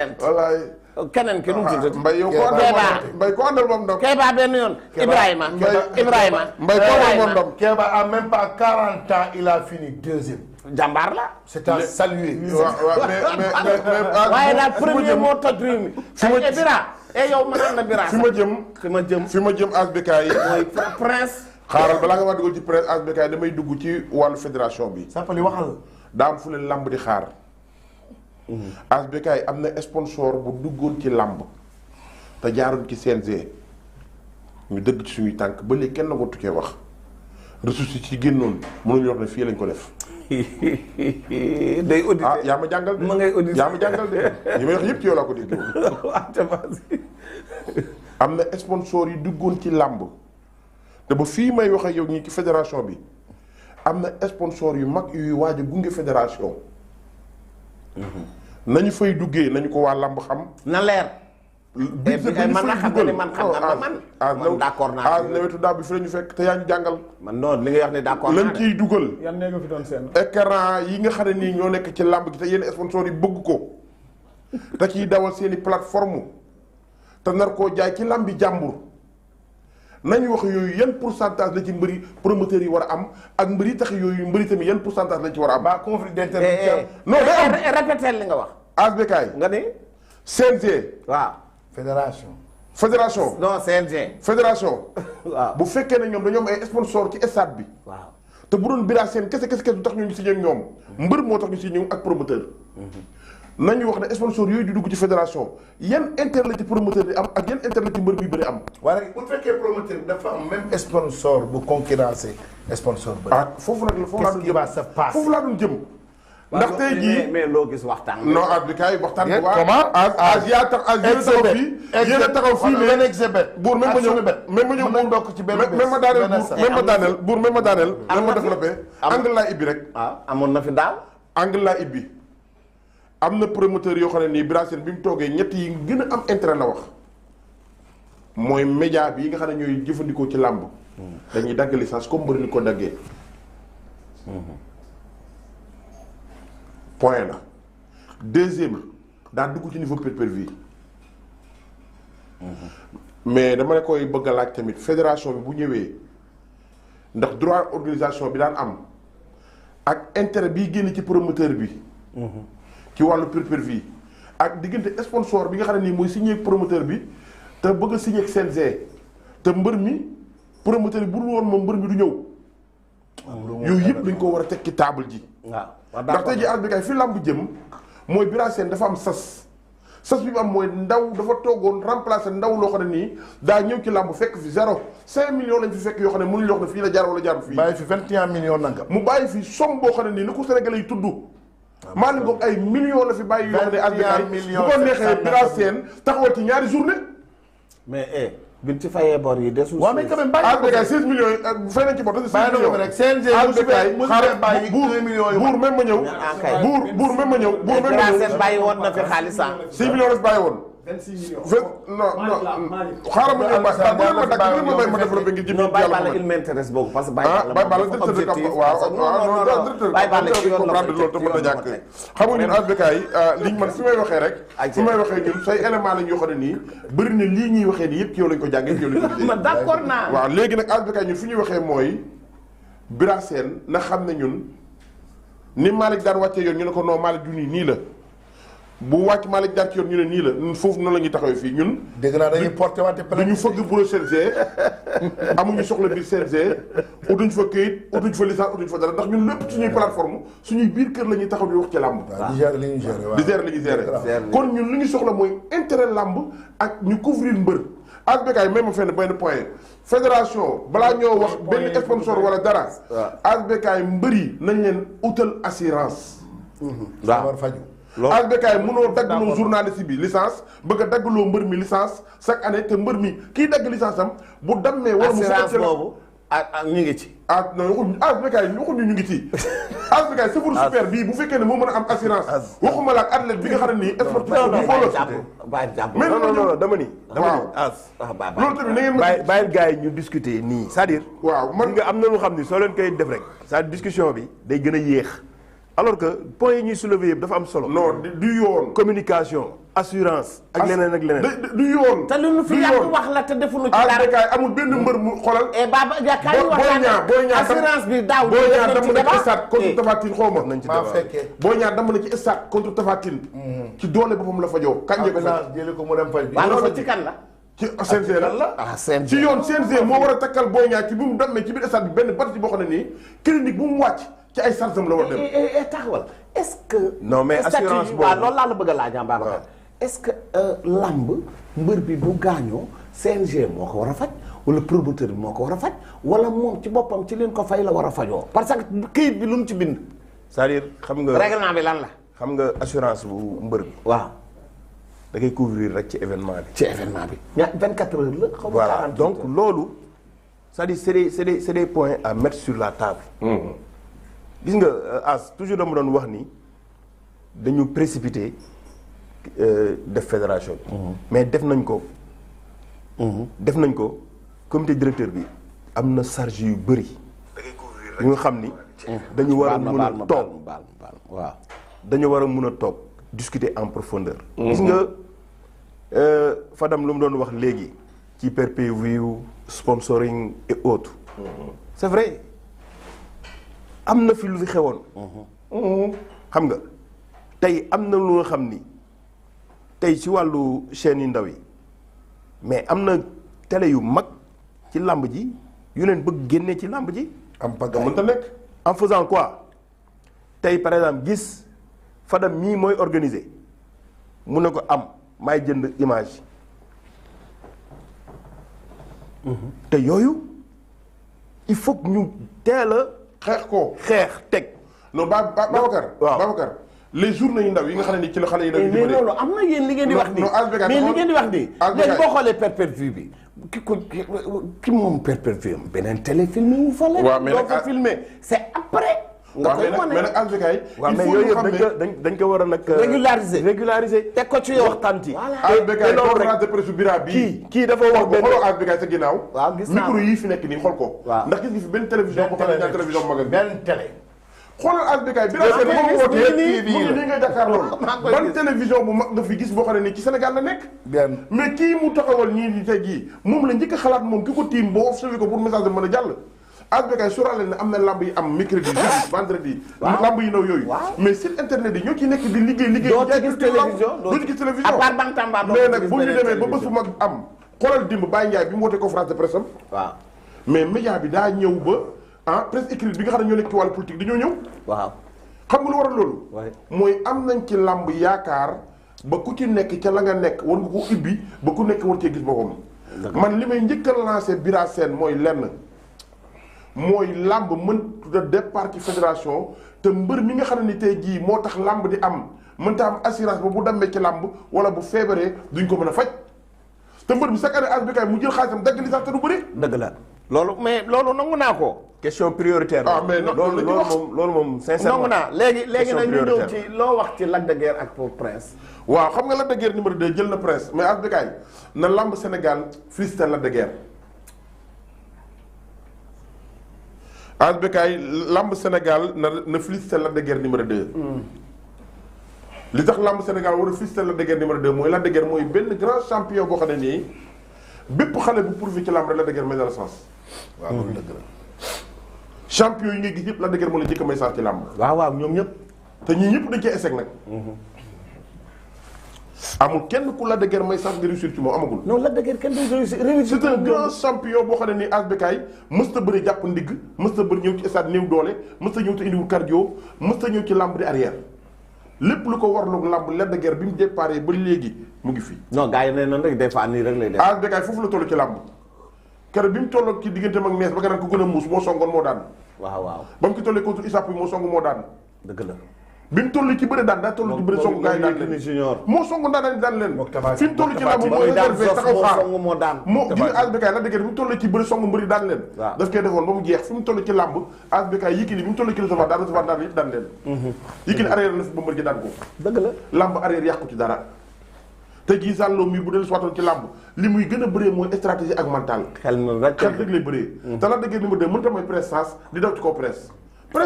wallaay. keneen ki nu mu tudd. mbay yow ko àndal moom ndam. Kéba benn yoon. Ibrahima. mbay ko àndal moom ndam. Kéba a même pas 40 ans il a fini deuxième. jàmbaar la. c'est à saluer. waaye daal premier moo toj réew mi. ay Bira. yow mënoon na Bira. fi ma jëm ASBK yi. mooy prince. xaaral balaa nga wax dugg ci prince ASBK yi damay dugg ci wàllu fédération bi. Sampali waxal. daa am fu leen lamb di xaar. ASBK yi am na sponsor bu duggoon ci lamb te jaaroon ci CNG ñu dëgg ci suñuy tànk ba léegi kenn na ko tukkee wax ressources yi ci génnoon mënuñu wax ne fii lañ ko def. day audité yaa ma jàngal de. ma ngay audité yaa ma jàngal de li may wax yëpp ci yow laa ko dégg. am na sponsor yi duggoon ci làmb te ba fii may wax ak yow ñii ci fédération bi am na sponsor yu mag yuy waaj a gunge fédération. nañu fay duggee nañu ko waa làmb xam. na leer. man na xam ne man xam nga man d'accord naa nawetu daaw bi fi la ñu fekk te yaa ñu jàngal. man noonu li nga wax ne d'accord naa lañ ciy dugal. yan nee nga fi doon seen. écran yi nga xam ne nii ñoo nekk ci làmb gi te yenn sponsor yi bëgg ko te ciy dawal seeni plateforme te nar koo jaay ci làmbi jàmbur nañu wax yooyu yan pourcentage la ci mbëri promoteurs yi war a am ak mbëri tax yooyu mbëri tamit yan pourcentage lañ ci war a am. ba conflit d'intérêt. non day am répété li nga wax. ASBK nga ni. CNG. waaw. fédération. non CNG. fédération. waaw bu fekkee ne ñoom dañoo am ay sponsor ci stade bi. waaw te bu doon Bira Sène kese du tax ñu signé ak ñoom. mbër moo tax ñu signé ak promoteur. nañu wax ne sponsor yooyu di dugg ci fédération yan intérêt la ci promoteur di am ak yan intérêt la ci mbër bi bëri am. waaye bu fekkee promoteur bi dafa am même sponsor bu concurrencé sponsor ba. foofu nag la foofu laa doon jëm foofu laa doon jëm. ndax tey jii mais loo gis waxtaan. non ASBK yi waxtaan bu baax. comment yaa tax yéen a taxaw fii ne benn exhibit. buur même ma ñëw mën nañ bokk ci benn bés. même ma daaneel buur même ma daaneel. même ma développé. angle laa ibbi rek. amoon na fi daaw. angle laa ibbi. am na promoteur yoo xam ne nii Bira Sène bi mu toogee ñett yi gën a am intérêt la wax mooy média bi yi nga xam ne ñooy jëfandikoo ci làmb dañuy dagg licence comme mbër ni ko daggee point la. deuxième daa dugg ci niveau pay-per-view mais dama ne koy bëgg a laaj tamit fédération bi bu ñëwee ndax droit organisation bi daan am ak intérêt biy génn ci promoteur bi ci wàllu pay-per-view ak diggante sponsor bi nga xam ne nii mooy signé ak promoteur bi te bëgg a signé ak CNG te mbër mi promoteur bi bu dul woon moom mbër mi du ñëw. yooyu yëpp dañ ko war a teg ci table ji. waaw ndax tey jii ASBK fi làmb jëm mooy Bira Sène dafa am sas bi mu am mooy ndaw dafa toogoon remplacer ndaw loo xam ne nii daa ñëw ci làmb fekk fi 5 millions lañ fi fekk yoo xam ne mënuñu wax ne fii la jaar wala jaar fii. bàyyi fi 21 millions nangam. mu bàyyi fi somme boo xam ne nii ni ko Sénégalais yi tudd. maanaam boog ay millions la fi bàyyi yoo xam ne ASBK bu ko neexee Bira Sène taxawal ci ñaari journée. mais bi ci fayee bor yi desul. waaw mais quand même bàyyi ko ASBK 16 millions yi fay nañ ci bor te 16 millions rek CNG buur même ma ñëw. buur même ma ñëw. Bira Sène bàyyi woon na fi xaalis 6 millions la fi bàyyi woon. 26 millions. non xaaral ma ñëw ma développé ngir jëm Baye Balla il m'intéresse beaucoup parce que Baye Balla directeur de campagne waaw Baye Balla ci yoon la loolu te mën na ñàkk xam nga ñun ASBK yi liñ man fi may waxee rek fi may waxee ñun say élément lañ yoo xam ne nii bëri na lii ñuy waxee nii yëpp ci yow lañ ko jàngee ci yow lañ ko gisee d'accord naa waaw léegi nag ASBK ñun fi ñuy waxee mooy Bira Sène na xam ne ñun ni Malick daan wàccee yoon ñu ne ko non Malick du nii la bu wàcc Malick jaar ci yoon ñu ne nii la ñun foofu noonu la ñuy taxawee fii ñun. dégg naa dañuy porté waate plainte. duñu fëgg bureau CNG amuñu soxla biir CNG utuñ fa këyit utuñ fa licence utuñ fa dara ndax ñun lépp suñuy plateforme suñuy biir kër la ñuy taxaw di wax ci làmb. waaw di gérer li ñuy gérer waaw di gérer li ñuy gérer kon ñun li ñu soxla mooy intérêt làmb ak ñu couvrir mbër. ASBK yi même fenn benn point fédération balaa ñoo wax benn sponsor wala dara. ASBK yi mbër yi nañ leen utal assurance. waaw faju ASBK yi mënoo daggloo journaliste bi licence bëgg a daggloo mbër mi licence chaque année te mbër mi kii dagg licence am bu dammee wala mu assurance boobu ñu ngi ci. non ASBK yi waxuñu ñu ngi ci. ASBK yi sëfuru super bii bu fekkee ne moo mën a am assurance. waxuma la ak athlète bi nga xam ne nii sportif bi xoolal. mais non dama ni. waaw loolu tamit na ngeen ma. bàyyil gars yi ñu discuter nii c'est-à-dire. waaw man nga am na lu xam ni soo leen koy def rek c'est-à-dire discussion bi day gën a yéex. alors que point yi ñuy soulever yëpp dafa am solo. non du yoon. communication assurance ak leneen ak leneen. du yoon. te lu ñu fi yàgg wax la te defuñu ci dara. Bekay amul benn mbër mu xoolal. Baba kaay wax assurance bi daaw. Boy Niang dama na ci stade contre Tapha Tine xaw ma. nañ ci maa fekkee. Boy Niang dama na ci stade contre Tapha Tine. ci doole boppam la fajoo. kañ ko faj jëlee ko mu dem faj bi. waaw loolu ci kan la. ci CNG la. CNG ci yoon CNG moo war a takkal Boy Niang ci bi mu demee ci biir stade bi benn partie boo xam ne nii clinique bu mu wàcc ci ay sarsam la war a dem. taxawal est-ce que. non mais assurance boobu waaw loolu laa la bëgg a laaj Babacar. est-ce que lamb mbër bi bu gaañoo CNG moo ko war a faj wala promoteur bi moo ko war a faj wala moom ci boppam ci leen ko fay la war a fajoo. parce que këyit bi lu mu ci bind. c'est-à-dire xam nga règlement bi lan la. xam nga assurance bu mbër bi. waaw. da ngay couvrir rek ci événement bi. ci événement bi. ña 24 heures la. xaw ma voilà 48 donc heures. loolu c'est-à-dire c'est des points à mettre sur la table. gis nga as toujours dama doon wax ni dañu précipité def fédération bi. mais def nañ ko. def nañ ko comité directeur bi am na charge yu bëri. da ngay couvrir rek yu nga xam ni. dañu war a mun a toog waaw. dañu war a mun a toog discuter en profondeur. gis nga Fadam lu mu doon wax léegi ci pay-per-view sponsoring et autres. c'est vrai am na fi lu fi xewoon. xam nga tey am na lu nga xam ni tey ci wàllu chaîne yu ndaw yi mais am na télé yu mag ci làmb ji yu leen bëgg génnee ci làmb ji. am pagaille mënta nekk. en faisant quoi tey par exemple gis Fadam mii mooy organiser mu ne ko am maay jënd image te yooyu il faut que ñu teel a xeex ko. xeex teg. non Babacar. waaw Babacar les journées yu ndaw yi nga xam ne ni ci la xale yi. mais loolu am na yéen li ngeen di wax nii. non Asbeka mais li ngeen di wax nii. Asbeka léegi boo xoolee pay-per-view bi ki moom pay-per-view am beneen téléfilm wu fa la. waaw mais nag doo ko filmé c'est après. nga koy wane mais nag Asbeka yi. waaw mais yooyu yëpp dañ ko war a nag. régulariser teg ko ci yow waxtaan ci. Asbeka yi conférence de presse bira bii. kii dafa wax benn xooloo Asbeka yi sa ginnaaw. waaw gis naa micro yii fi nekk nii xool ko. waaw ndax gis nga fi benn télévision boo xam ne ñaar télévision magal bi. benn télé. xoolal Asbeka yi bi la seen moom wootee mu ngi nii nga jàkkaar loolu ban télévision bu mag nga fi gis boo xam ne nii ci Sénégal la nekk benn mais kii mu taxawal ñii di tey jii moom la njëkk a xalaat moom ki ko tiim boo observé ko pour message de mën a jàll Asbeka yi sóoraale ne am na lamb yi am mercredi jeudi vendredi lamb yi ndaw yooyu mais site internet yi ñoo ci nekk di liggéey doo ci gis télévision doo ci gis télévision à part Bantamba mais nag bu ñu demee ba bés bu mag am xoolal dimb Baye Ndiaye bi mu wootee conférence de presse am waaw mais média bi daa ñëw ba presse écrite bi nga xam ne ñoo nekk ci wàllu politique dañoo ñëw waaw xam nga lu waral loolu. mooy am nañ ci làmb yaakaar ba ku ci nekk ca la nga nekk war nga ko ubbi ba ku nekk war cee gis boppam. man li may njëkk a lancé Bira Sène mooy lenn mooy làmb mën da départ ci fédération te mbër mi nga xam ne ni tey jii moo tax làmb di am mënta am assurance ba bu demee ci làmb wala bu feebaree duñ ko mën a faj te mbër bi chaque année Asbeka mu jël xaalisam dagg li sax te du bëri. dëgg la loolu mais loolu nangu naa ko. question prioritaire ah mais loolu moom sincèrement nangu naa léegi nag ñu ñëw ci loo wax ci Lac de Guiers ak pour Prince. waaw xam nga Lac de Guiers numéro 2 jël na Prince mais Asbeka yi na lamb Sénégal freestyle Lac de Guiers Asbeka yi lamb Sénégal na freestyle Lac de Guiers numéro 2. li tax lamb Sénégal war a freestyle Lac de Guiers numéro 2 mooy Lac de Guiers mooy benn grand champion boo xam ne nii bépp xale bu prouvé ci lamb rek Lac de Guiers may na la sens. waaw loolu dëgg la. champion yi ngay gis yëpp Lac de Guiers moo la njëkk a may sens ci lamb. waaw ñoom ñëpp. te ñii ñëpp dañ cee échec nag. amul kenn ku Lac de Guiers may sens nga réussir ci moom amagul. non Lac de Guiers kenn du réussir. c'est un grand champion boo xam ne nii Asbeka yi mës ta bëri jàpp ndigg mës ta bëri ñëw ci stade néew doole mës ta ñëw te indiwul cardio mës ta ñëw ci lamb di arrière lépp lu ko warloog lamb Lac de Guiers bi mu déparé ba léegi mu ngi fi. non gars yi nee nañ rek des fois nii rek lay def. Asbeka yi foofu la toll ci lamb keroog bi mu tolloog ci digganteem ak nees ba nga naan ko gën a muus moo songoon moo daan. waaw. ba mu ko tollee contre ISAP moo song moo daan. dëgg la. bi mu toll ci bëre daan daa toll ci bëre song gars yi daan leen moo song daan leen fi mu toll ci lamb mooy réservé taxaw xaar moo daan moo gis nga Asbeka yi Lac de Guiers bi mu toll ci bëre song mbëri daan leen daf koy defoon ba mu jeex fi mu toll ci lamb Asbeka yi Yékini bi mu toll ci recevoir daan yëpp daan leen Yékini arrière na fi ba mbër ci daan ko dëgg la lamb arrière yàqu ci dara te gii sàlloo mi bu del suwaatoon ci lamb li muy gën a bëree mooy stratégie ak mental xel na rek lay bëree te Lac de Guiers numéro 2 mënta mooy prestance di daw ci kaw presse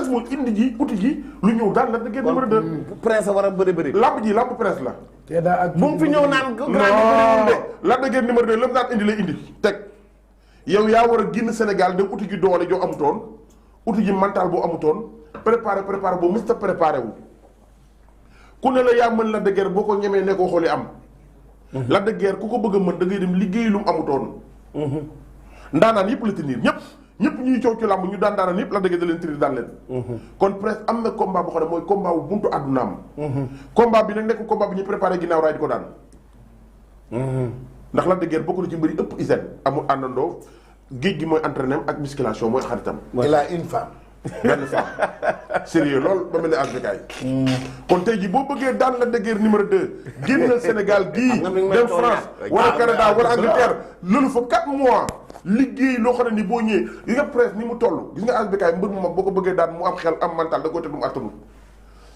mooy indi ji uti ji lu ñëw daan Lac de Guiers numéro 2 Prince war a bëri lamb ji lamb presse la te daa ak bu mu fi ñëw naan grand non Lac de Guiers numéro 2 la mu daan indi lay indi teg yow yaa war a génn Sénégal dem uti ji doole joo amutoon uti ji mental boo amutoon préparé boo mës ta préparé wu ku ne la yaa mën Lac de Guiers boo ko ñemee ne ko xooli am Lac de Guiers ku ko bëgg a mën da ngay dem liggéey lu mu amutoon ndaanaan yëpp la tenir ñëpp ñuy coow ci làmb ñu daan daanaan yëpp Lac de Guiers da leen tenir daan leen kon presque am na combat boo xam ne mooy combat bu buntu àddunaam combat bi nag nekk combat bi ñu préparé ginnaaw raay di ko daan ndax Lac de Guiers bokk na ci mbëri ëpp hygiène amul àndandoo géej gi mooy entraînement ak musculation mooy xaritam il a une femme. benn femme sérieux loolu ba mel ne asbekaay kon tey ji boo bëggee daan Lac de Guiers numéro 2 génnal Sénégal gii dem France wala Canada wala Angleterre loolu fa 4 mois liggéey loo xam ne ni boo ñëwee gis nga presse ni mu toll gis nga asbekaay mbër mu mag boo ko bëggee daan mu am xel am mental da koy teg lu mu attanu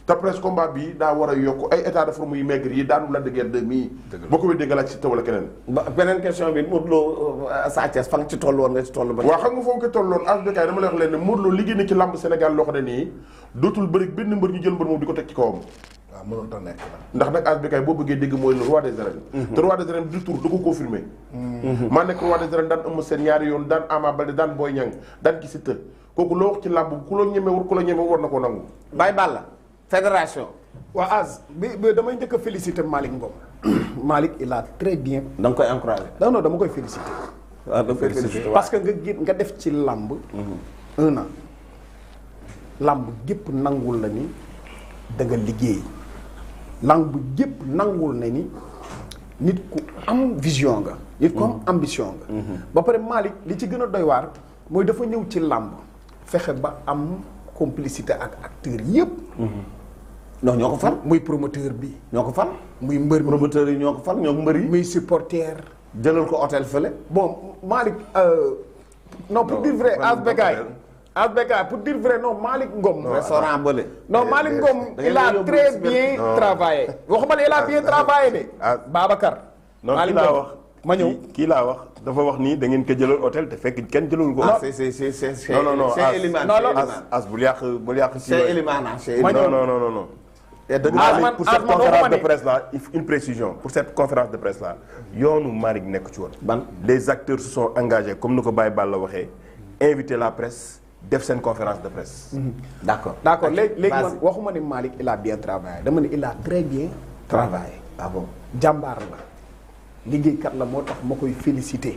te presse combat bi daa war a yokk ay état de forme yu maigre yi daanu Lac de Guiers 2 mii boo ko wéddee nga laaj si taw wala keneen beneen question bi Modou Lo Sa Thiès fa nga ci toll woon nga ci toll ba waaw xam nga foofu ko tolloon asbekaay dama lay wax leen ne Modou Lo liggéey na ci làmb Sénégal loo xam ne nii dootul bëri benn mbër ñu jël mbër moom di ko teg ci kawam waaw mënoon ta nekk la. ndax nag asbekaay boo bëggee dégg mooy le roi des arènes te roi des arènes du tour da ko confirmé maa nekk roi des arènes daan Eumeu Sène ñaari yoon daan Ama Baldé daan Boy Niang daan ki Siteu kooku loo wax ci làmb ku la ñemewul ku la ñemewul war na koo nangu Baye Balla fédération waa Az bi damay njëkk a féliciter Malick Ngom Malick il a très bien. da nga koy encouragé non dama koy féliciter. waaw da nga koy félicité parce que nga def ci làmb. un an làmb gépp nangul la ni da nga liggéey làmb gépp nangul na ni nit ku am vision nga. nit ku am ambition nga. ba pare Malick li ci gën a doy waar mooy dafa ñëw ci làmb fexe ba am complicité ak acteurs yépp non ñoo ko fal muy promoteur bi. ñoo ko fal muy mbër mi promoteurs yi ñoo ko fal ñoo mbër yi muy supporter. jëlal ko hôtel fële bon Malick non pour dire vrai Asbekaay pour dire vrai non Malick Ngom. restaurant bële non Malick Ngom il a très bien travaillé. waxuma la il a bien travaillé de. Babacar. non Malick kii laa Ngom wax ma ñëw kii laa wax dafa wax nii da ngeen ko jëlal hôtel te fekk kenn jëlul ko. c'est non c'est éliminaire as bul yàq c'est éliminaire c'est Ma ñëw. non et de man pour cette man conférence waxuma de ne- presse là une précision pour cette conférence de presse là yoonu Malick nekk ci woon. ban les acteurs se sont engagés comme ni ko Baye Balla waxee inviter la presse def seen conférence de presse. d'accord d'accord léegi man Vas-y. waxuma ni Malick il a bien travaillé dama ne il a très bien travaillé. ah bon jàmbaar la liggéeykat la moo tax ma koy féliciter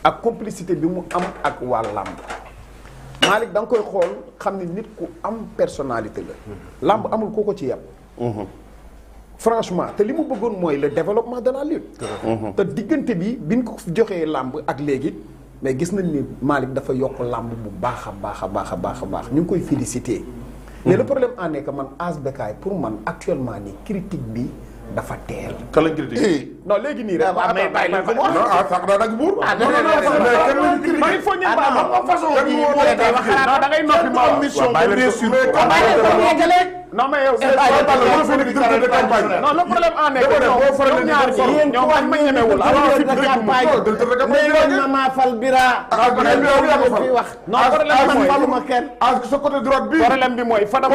ak complicité bi mu am ak waa làmb Malick da nga koy xool xam ni nit ku am personnalité la làmb amul koo ko ci yem franchement te li mu bëggoon mooy le développement de la lutte te diggante bi biñ ko joxee làmb ak léegi mais gis nañ ni Malick dafa yokk làmb bu baax a baax a baax a baax a baax ñu ngi koy féliciter mais le problème en est que man Asbekaay pour man actuellement ni critique bi dafa teel. kan lañ critiqué non léegi nii rek. waaw mais bàyyi leen ko mu wax. non sax daa nag buur non non il faut ñu baax xam nga façon Kan bii moo bu dee lay wax xalaat non da ngay noppi ma wax. mission bàyyi leen bien ko sûr mais mais bàyyi leen ko yeggaleeg. non mais yow. de campagne non le problème en est que boo faral ñoom di ñaar for- ñi ñoom man ma ñemewul. na maa fal bira. non problème bi mooy man faluma kenn. sa côté droite bi problème bi mooy Fadam.